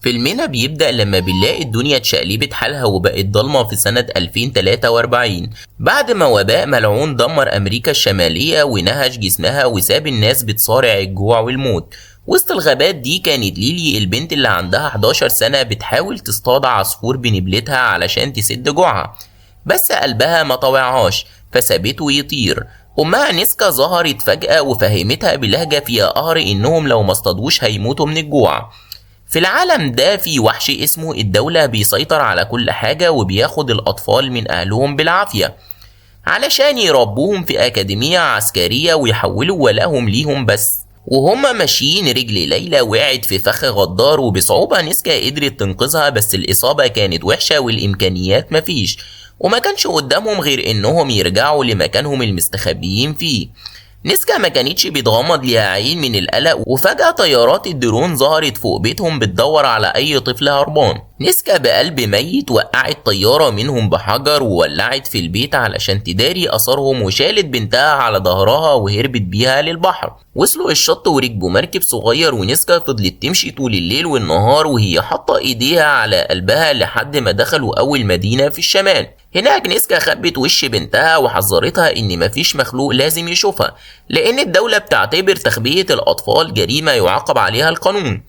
فيلمنا بيبدأ لما بنلاقي الدنيا اتشقلبت حالها وبقت ضلمة في سنة 2043 بعد ما وباء ملعون دمر أمريكا الشمالية ونهش جسمها وساب الناس بتصارع الجوع والموت. وسط الغابات دي كانت ليلي البنت اللي عندها 11 سنة بتحاول تصطاد عصفور بنبلتها علشان تسد جوعها، بس قلبها ما طوعهاش فسابته يطير. أمها نيسكا ظهرت فجأة وفهمتها بلهجة فيها قهر إنهم لو ما اصطادوش هيموتوا من الجوع. في العالم ده في وحش اسمه الدولة بيسيطر على كل حاجة وبياخد الأطفال من أهلهم بالعافية علشان يربوهم في أكاديمية عسكرية ويحولوا ولائهم ليهم بس. وهما ماشيين رجل ليلى وقعت في فخ غدار، وبصعوبة نيسكا قدرت تنقذها، بس الإصابة كانت وحشة والإمكانيات مفيش، وما كانش قدامهم غير إنهم يرجعوا لمكانهم المستخبيين فيه. نيسكا ما كانتش بتغمض ليها عين من القلق، وفجأة طيارات الدرون ظهرت فوق بيتهم بتدور على أي طفل هربان. نيسكا بقلب ميت وقعت طيارة منهم بحجر وولعت في البيت علشان تداري أثرهم، وشالت بنتها على ظهرها وهربت بيها للبحر. وصلوا الشط وركبوا مركب صغير، ونيسكا فضلت تمشي طول الليل والنهار وهي حاطة ايديها على قلبها لحد ما دخلوا أول مدينة في الشمال. هناك نيسكا خبت وش بنتها وحذرتها إن مفيش مخلوق لازم يشوفها، لأن الدولة بتعتبر تخبية الأطفال جريمة يعاقب عليها القانون.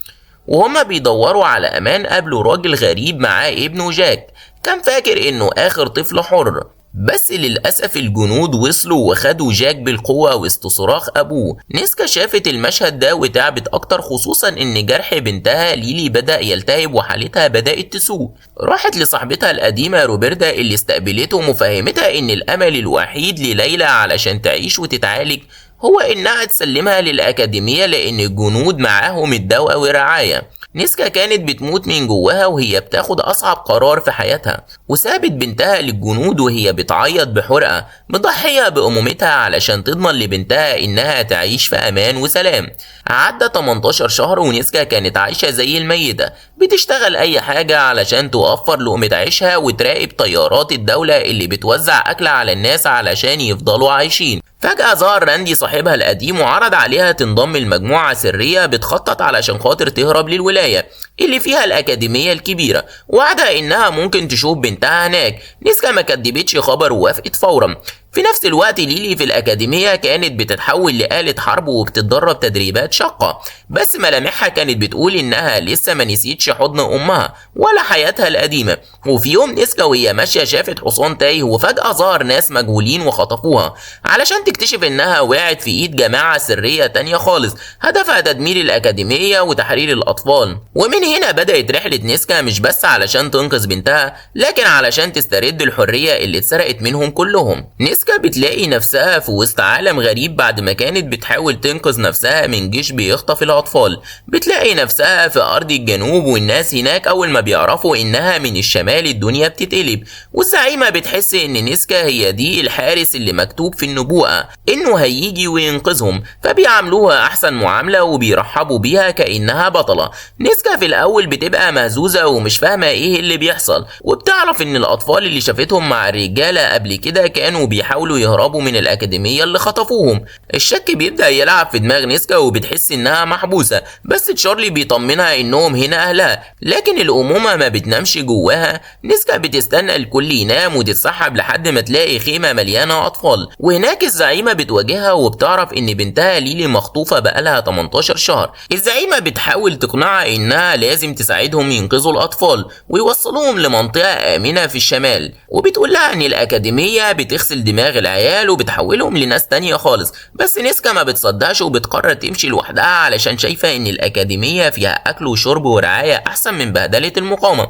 وهما بيدوروا على أمان قابلوا راجل غريب معاه ابنه جاك، كان فاكر إنه آخر طفل حر، بس للأسف الجنود وصلوا وخدوا جاك بالقوة وسط صراخ أبوه. نيسكا شافت المشهد ده وتعبت أكتر، خصوصا إن جرح بنتها ليلي بدأ يلتهب وحالتها بدأت تسوء. راحت لصاحبتها القديمة روبرتا اللي استقبلتهم وفهمتها إن الأمل الوحيد لليلى علشان تعيش وتتعالج هو إنها تسلمها للأكاديمية، لأن الجنود معاهم الدواء والرعاية. نيسكا كانت بتموت من جواها وهي بتاخد أصعب قرار في حياتها، وسابت بنتها للجنود وهي بتعيط بحرقة، مضحية بأمومتها علشان تضمن لبنتها إنها تعيش في أمان وسلام. عدى 18 شهر ونيسكا كانت عايشة زي الميتة، بتشتغل أي حاجة علشان توفر لقمة عيشها وتراقب طيارات الدولة اللي بتوزع أكل على الناس علشان يفضلوا عايشين. فجأة ظهر راندي صاحبها القديم وعرض عليها تنضم لمجموعة سرية بتخطط علشان خاطر تهرب للولاية اللي فيها الأكاديمية الكبيرة، وعدها إنها ممكن تشوف بنتها هناك. نيسكا ما كدبتش خبر ووافقت فورا. في نفس الوقت ليلي في الأكاديمية كانت بتتحول لآلة حرب وبتتدرب تدريبات شاقة، بس ملامحها كانت بتقول إنها لسه ما نسيتش حضن أمها ولا حياتها القديمة. وفي يوم نيسكا وهي ماشية شافت حصان تايه، وفجأة ظهر ناس مجهولين وخطفوها علشان تكتشف إنها وقعت في إيد جماعة سرية تانية خالص هدفها تدمير الأكاديمية وتحرير الأطفال. ومن هنا بدأت رحلة نيسكا، مش بس علشان تنقذ بنتها لكن علشان تسترد الحرية اللي اتسرقت منهم كلهم. نيسكا بتلاقي نفسها في وسط عالم غريب بعد ما كانت بتحاول تنقذ نفسها من جيش بيخطف الأطفال. بتلاقي نفسها في أرض الجنوب، والناس هناك أول ما بيعرفوا إنها من الشمال الدنيا بتتقلب. والزعيمة بتحس إن نيسكا هي دي الحارس اللي مكتوب في النبوءة إنه هيجي وينقذهم، فبيعاملوها أحسن معاملة وبيرحبوا بيها كأنها بطلة. نيسكا في الأول بتبقى مهزوزة ومش فاهمة إيه اللي بيحصل، وبتعرف إن الأطفال اللي شافتهم مع الرجالة قبل كده كانوا بيحاولوا يهربوا من الأكاديمية اللي خطفوهم. الشك بيبدأ يلعب في دماغ نيسكا وبتحس إنها محبوسة، بس تشارلي بيطمنها إنهم هنا أهلها، لكن الأمومة ما بتنامش جواها. نيسكا بتستنى الكل ينام وتتسحب لحد ما تلاقي خيمة مليانة أطفال، وهناك الزعيمة بتواجهها وبتعرف إن بنتها ليلي مخطوفة بقالها 18 شهر. الزعيمة بتحاول تقنعها إنها لازم تساعدهم ينقذوا الأطفال ويوصلوهم لمنطقة آمنة في الشمال، وبتقول لها إن الأكاديمية بتغسل دماغ العيال وبتحولهم لناس تانية خالص. بس نيسكا ما بتصدقش وبتقرر تمشي لوحدها علشان شايفة إن الأكاديمية فيها أكل وشرب ورعاية أحسن من بهدلة المقاومة.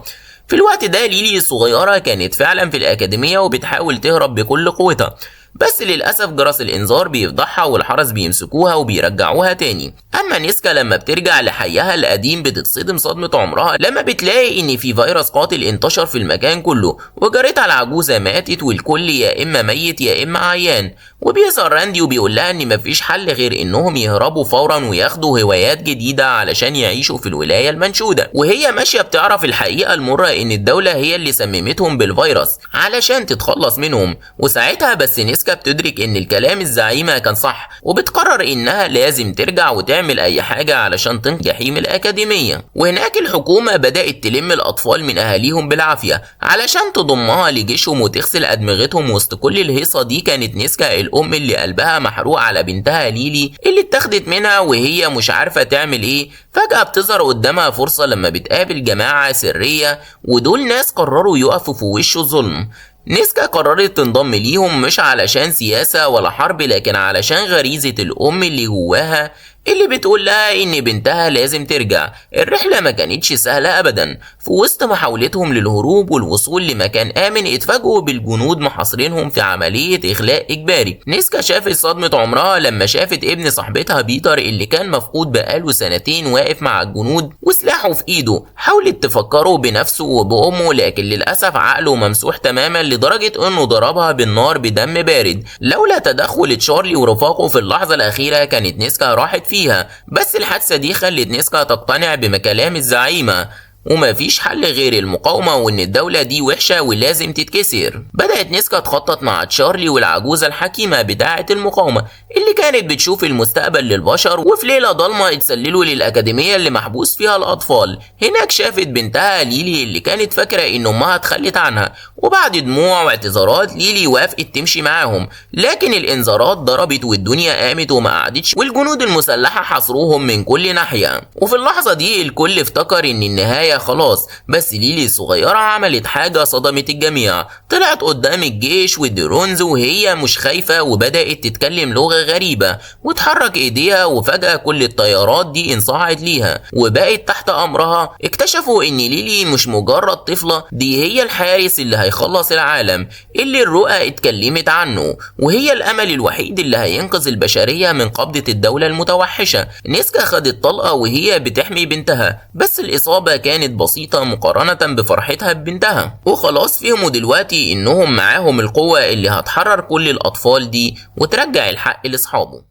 في الوقت ده ليلي الصغيرة كانت فعلا في الأكاديمية وبتحاول تهرب بكل قوتها، بس للأسف جرس الإنذار بيفضحها والحرس بيمسكوها وبيرجعوها تاني. أما نيسكا لما بترجع لحيها القديم بتتصدم صدمة عمرها لما بتلاقي إن في فيروس قاتل انتشر في المكان كله، وجارتها العجوزة ماتت والكل يا إما ميت يا إما عيان. وبيظهر راندي وبيقول لها إن مفيش حل غير إنهم يهربوا فورا وياخدوا هوايات جديدة علشان يعيشوا في الولاية المنشودة. وهي ماشية بتعرف الحقيقة المرة إن الدولة هي اللي سممتهم بالفيروس علشان تتخلص منهم. وساعتها بس نيسكا نيسكا بتدرك ان الكلام الزعيمة كان صح، وبتقرر انها لازم ترجع وتعمل اي حاجة علشان تنقذ جحيم الأكاديمية. وهناك الحكومة بدأت تلم الأطفال من أهاليهم بالعافية علشان تضمها لجيشهم وتغسل أدمغتهم. وسط كل الهيصة دي كانت نيسكا الأم اللي قلبها محروق على بنتها ليلي اللي اتاخدت منها وهي مش عارفة تعمل ايه. فجأة بتظهر قدامها فرصة لما بتقابل جماعة سرية، ودول ناس قرروا يقفوا في وش الظلم. نيسكا قررت تنضم ليهم مش علشان سياسة ولا حرب، لكن علشان غريزة الأم اللي جواها اللي بتقول لها إن بنتها لازم ترجع. الرحلة ما كانتش سهلة أبدا. في وسط محاولتهم للهروب والوصول لمكان آمن اتفاجئوا بالجنود محاصرينهم في عملية إخلاء إجباري. نيسكا شافت صدمة عمرها لما شافت ابن صاحبتها بيتر اللي كان مفقود بقاله سنتين واقف مع الجنود وسلاحه في إيده. حاولت تفكره بنفسه وبأمه، لكن للأسف عقله ممسوح تماما لدرجة إنه ضربها بالنار بدم بارد. لولا تدخل تشارلي ورفاقه في اللحظة الأخيرة كانت نيسكا راحت فيها. بس الحادثة دي خلت نيسكا تقتنع بكلام الزعيمة ومفيش حل غير المقاومة، وإن الدولة دي وحشة ولازم تتكسر. بدأت نيسكا تخطط مع تشارلي والعجوزة الحكيمة بتاعة المقاومة اللي كانت بتشوف المستقبل للبشر. وفي ليلة ضلمة اتسللوا للأكاديمية اللي محبوس فيها الأطفال. هناك شافت بنتها ليلي اللي كانت فاكرة إن أمها اتخلت عنها، وبعد دموع واعتذارات ليلي وافقت تمشي معاهم. لكن الإنذارات ضربت والدنيا قامت وما قعدتش، والجنود المسلحة حاصروهم من كل ناحية. وفي اللحظة دي الكل افتكر إن النهاية خلاص، بس ليلي الصغيرة عملت حاجة صدمت الجميع. طلعت قدام الجيش وال drones وهي مش خايفة، وبدأت تتكلم لغة غريبة وتحرك ايديها، وفجأة كل الطيارات دي انصاعت ليها وبقت تحت امرها. اكتشفوا ان ليلي مش مجرد طفلة، دي هي الحارس اللي هيخلص العالم اللي الرؤى اتكلمت عنه، وهي الامل الوحيد اللي هينقذ البشرية من قبضة الدولة المتوحشة. نيسكا خدت طلقة وهي بتحمي بنتها، بس الإصابة كانت بسيطة مقارنة بفرحتها ببنتها. وخلاص فهموا دلوقتي انهم معاهم القوة اللي هتحرر كل الاطفال دي وترجع الحق لاصحابه.